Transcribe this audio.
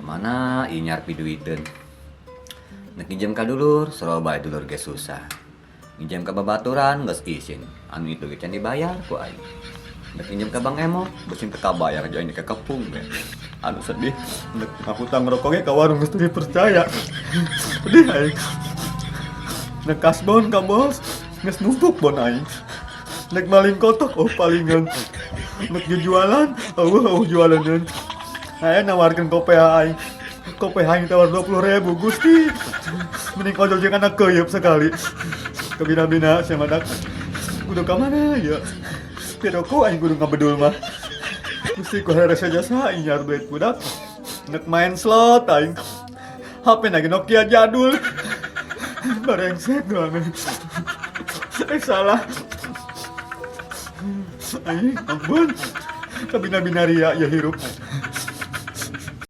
Mana ieu nyiar piduiteun. Nek nginjem ka dulur, soroba dulur ge susah. Nginjem ka babaturan geus isin, anu itu ge can dibayar ku aing. Nek nginjem ka Bang Emok, beusin teu kabayar jeung aing kekepung ge. Anu sedih, nek ngahutang rokok ge ka warung geus teu dipercaya. Sedih aing. Nek kasbon ka bos, geus numpuk bon aing. Nek maling kotok, oh palingan. Nek jualan, oh oh jualan. Aya nawarkeun kope aing. Kope aing tawar 20.000, Gusti. Mending ojol jeung anak keuyeub sekali. Kebina-bina sia madak. Kudu ka mana ya? Piroko aing kudu ngabedul mah. Gusti, ku haresa jasa aing nyiar duit budak. Nek main slot aing. HP lagi Nokia jadul. Barengsek doang. Eh, salah. Aing ampun. Kabina-bina ria ya hirup.